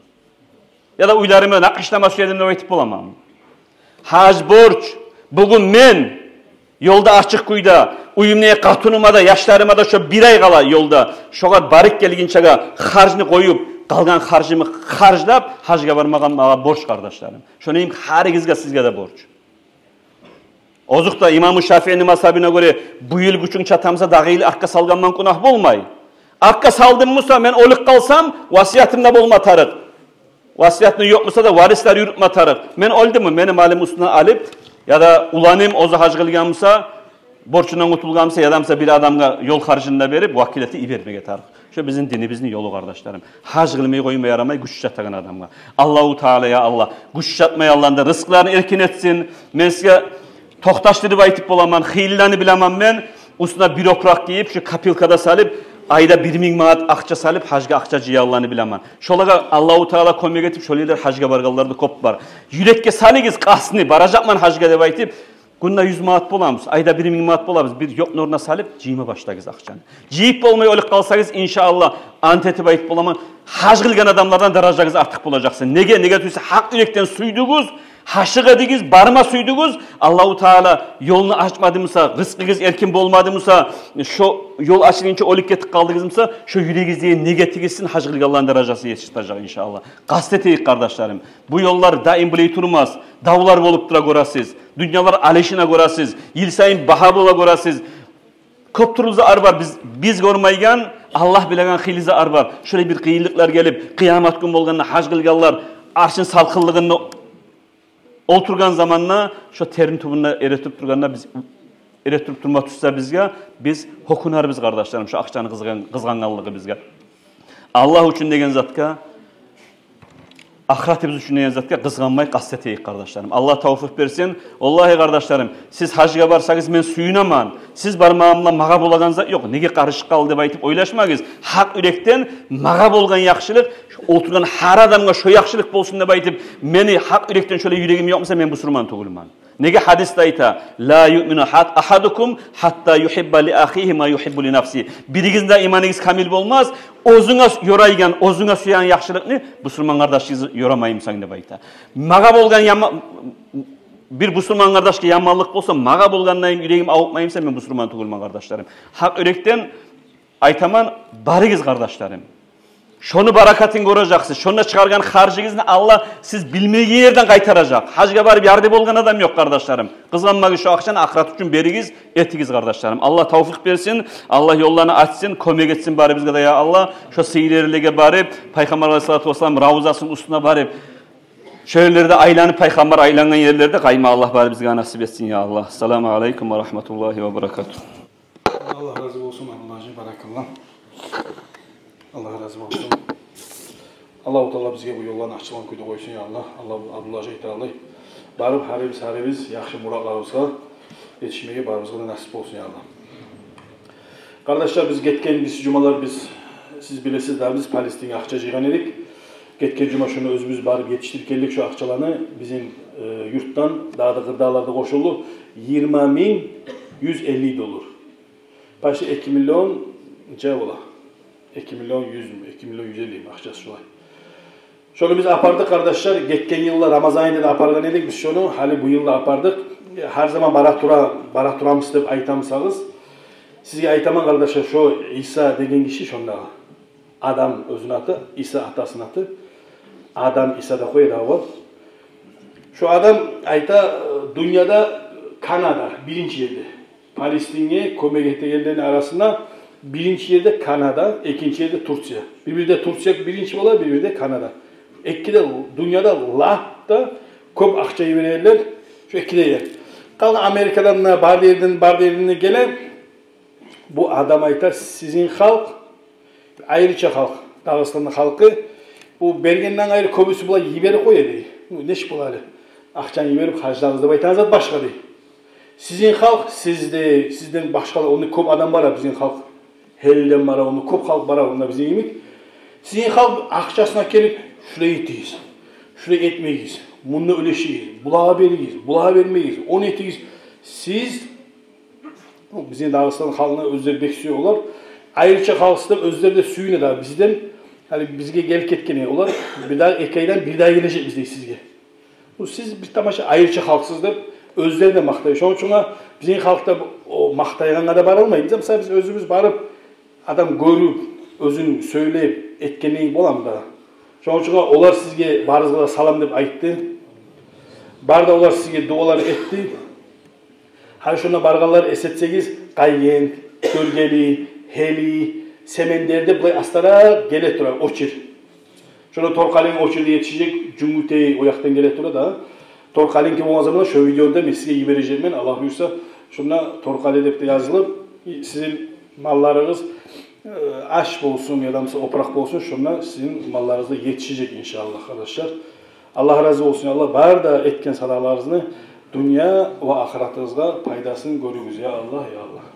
Яда уьйлериме накъышлама сюедим деп айтып боламанмы? Гьаж борч. Бугюн мен ёлда ачыкъ кюйде, уьюмде къатыныма да, яшларыма да шо бир ай къала ёлда, шогъар барып гелгинчеге харжны къоюп, къалгъан харжымны харжлап, гьажгъа бармагъа магъа борч, къардашларым. Шону йимик гьаригизге, сизге де борч. Озокъда, имаму Шафиини мазгьабына гёре, бу йыл гючюнг чата буса, дагъы йыл артгъа салгъанман, гюнагь болмай. Артгъа салдым буса, мен оьлюп къалсам, васиятым да болма тарыкъ. Васиятны ёкъ буса да, варислер юрютме тарыкъ. Мен оьлдюммю, мени малым уьстюне алып, яда уланым оьзю гьаж къылгъан буса, борчундан къутулгъан буса, яда буса бир адамгъа ёл харжын да берип, вакилет этип йибермеге тарыкъ. Шо бизин динибизни ёлу, къардашларым. Гьаж къылмай къойма ярамай гючю чатагъан адамгъа. Аллагьу Таала, я Аллагь, гючю чатмайгъанланы да рызкъыларын эркин этсин. Мен сизге токъташдырып айтып боламан, хыйлыланы билемен мен, уьстюне бир опуракъ гийип, шо копилкада салып, айда бир минг манат акъча салып, гьажгъа акъча жыягъанланы билемен. Шолагъа Аллагьу Таала кёмек этип, шолайлар гьажгъа баргъанлар да кёп бар. Юрекге салыгъыз къастны, баражакъман гьажгъа деп айтып, гюнде юз манат боламыз, айда бир минг манат боламыз, бир ёкъну орнуна салып, жыйма башлагъыз акъчаны. Жыйып болмай оьлюп къалсагъыз, иншааллагь, ант этип айтып боламан, гьаж къылгъан адамлардан даражагъыз артыкъ болажакъ сизин. Неге? Неге тюгюл эсе, гьакъ юрекден сюйдюгюз, гьашыкъ эдигиз, барма сюйдюгюз. Аллагьу Таала ёлну ачмады буса, рызкъыгъыз эркин болмады буса, шо ёл ачылгъынча оьлюп гетип къалдыгъыз буса, шо юрегигиздеги негетигиз сизин гьаж къылгъанланы даражасына етишдиражакъ, иншааллагь. Къаст этейик, къардашларым. Бу ёллар даим булай турмас. Давлар болуп тура, гёресиз. Дюньялар алышына, гёресиз. Йыл сайын багьа бола, гёресиз. Кёп тюрлю затлар бар, биз, биз гёрмейген, Аллагь билеген хыйлы затлар бар. Шолай бир къыйынлыкълар гелип, къыямат гюн болгъанда, гьаж къылгъанлар аршын салкъынлыгъында олтургъан заманда, шо терни тюбюнде эретуруп тургъанда, биз, эретуруп турма тюшсе бизге, биз гьёкюнербиз, къардашларым, шо акъчаны къызгъан-, къызгъангъанлыгъыбызгъа. Аллагь учун деген затгъа Ахыратыбыз учун деген затгъа къызгъанмай къаст этейик, къардашларым. Аллагь тавфикъ берсин. Валлагьи, къардашларым, сиз гьажгъа барсагъыз, мен сююнемен. Сиз бармагъан булан магъа болагъан зат ёкъ. Неге къарышып къалды деп айтып ойлашмагъыз. Гьакъ юрекден магъа болгъан яхшылыкъ, олтургъан гьар адамгъа шо яхшылыкъ болсун деп айтып, мени гьакъ юрекден шолай юрегим ёкъ буса, мен бусурман тюгюлмен. Неге гьадисде айта: «Ла юъмину гьат-, агьадукум гьатта югьибба ли агьигьи ма югьиббу ли нафсигьи». Биригизни де иманыгъыз камил болмас, оьзюнге ёрайгъан, оьзюнге сюеген яхшылыкъны бусурман къардашыгъызгъа ёрамаймысан деп айта. Магъа болгъан яма-, бир бусурман къардашгъа яманлыкъ болса, магъа болгъандан юрегим авуртмаймыса, мен бусурман тюгюлмен, къардашларым. Гьакъ юрекден айтаман, барыгъыз, къардашларым. Шону баракатын гёрежексиз. Шонда чыгъаргъан харжыгъызны Аллагь сиз билмеген ерден къайтаражакъ. Гьажгъа барып ярты болгъан адам ёкъ, къардашларым. Къызгъанмагъыз, шо акъчаны ахырат учун беригиз, этигиз, къардашларым. Аллагь тавфикъ берсин, Аллагь ёлланы ачсын, кёмек этсин барыбызгъа да, я Аллагь. Шо сыйлы ерлеге барып, Пайхаммар алайгьиссалату вассалам равзасыны уьстюне барып, шо ерлерде айланып, Пайхаммар айлангъан ерлерде къайма Аллагь барыбызгъа насип этсин, я Аллагь. Ассаламу алайкум ва рагьматуллагьи ва баракатугь. Аллагь рази болсун, Абдулгьажи, баракалла. Аллагь рази болсун. Аллагьу Таала бизге бу ёлланы ачылгъан кюйде къойсун, я Аллагь. Аллагь, Абдулгьажи айтгъанлай, барып, гьарибиз, гьарибиз яхшы муратларыбызгъа етишмеге барыбызгъа да насип болсун, я Аллагь. Къардашлар, биз гетген, биз жумалар, биз, сиз билесиз да, биз Палестинге акъча жыйгъан эдик. Гетген жума шону оьзюбюз барып етишдирип гелдик, шо акъчаланы бизин, э, юртдан, дагъы да къырдагъылар да къошулду. Йигирма минг юз элли доллар. Почти эки миллион, нече бола? Эки миллион юз мю, эки миллион юз элли ми, акъчасы шолай. Шону биз апардыкъ, къардашлар. Гетген йылда Рамазан айда да апаргъан эдик биз шону. Гьали бу йылда апардыкъ. Гьар заман бара тура, бара турамыз деп айтамысагъыз, сизге айтаман, къардашлар, шо Иса деген гиши шондагъы. Адам оьзюню аты, Иса атасыны аты. Адам Иса да къоя да бар. Шо адам айта, дюньяда Канада биринчи ерде. Палестинге кёмек этегенлени арасында биринчи ерде Канада, экинчи ерде Турция. Бир-бирде Турция биринчи бола, бир-бирде Канада. Эки де дюньяда лап да кёп акъча йиберегенлер шо эки де ер. Къалгъан Америкадан да, бар ерден, бар ерден де геле. Бу адам айта, сизин халкъ, айрыча халкъ, Дагъыстанны халкъы, бу бергенден къайры кёбюсю булай йиберип къоя дей. Бу нечик бола гьали? Акъчаны йиберип, харжлагъыз деп айтагъан зат башгъа дей. Сизин халкъ, сизде, сизден башгъа да онда кёп адам бара, бизин халкъ. Гьелиден бара, онда кёп халкъ бара, онда бизин йимик. Сизин халкъ акъчасына гелип, шулай этигиз, шулай этмегиз, мунда уьлешигиз, булагъа беригиз, булагъа бермегиз, ону этигиз. Сиз Ну, бизин Дагъыстан халкъны оьзлер бек сюе олар. Айрыча халкъ деп оьзлер де сююне дагъы бизден. Гьали бизге гелип гетгенге олар, бир дагъы эки айдан бир дагъы гележекбиз дей сизге. Ну, сиз бир тамаша айрыча халкъсыз деп оьзлер де макътай. Шону учун бизин халкъда о макътайгъангъа да барылмай. Биз, мисал, биз оьзюбюз барып, адам гёрюп, оьзюн сёйлеп, этгенлей боламы дагъы? Шону учун олар сизге барыгъызгъа да салам деп айтды. Бары да олар сизге дуалар этди. Гьали шонда баргъанлар эс этсегиз, Къайгент, Тёргели, Гьели, Семендерде булай астаракъ геле тура очередь. Шонда Торкъалини очереди етишежек, Жюнгютей о якъдан геле тура да. Торкъалиники болгъан заманда шо видеону да мен сизге йибережекмен, Аллагь буюрса. Шонда Торкъали деп де язылып, сизин малларыгъыз, э, аш болсун, яда буса опуракъ болсун, шонда сизин малларыгъыз да етишежек, иншааллагь, къардашлар. Аллагь рази болсун, Аллагь, бары да этген садагъаларыгъызны дюнья ва ахыратыгъызгъа пайдасын гёрюгюз, я Аллагь, я Аллагь.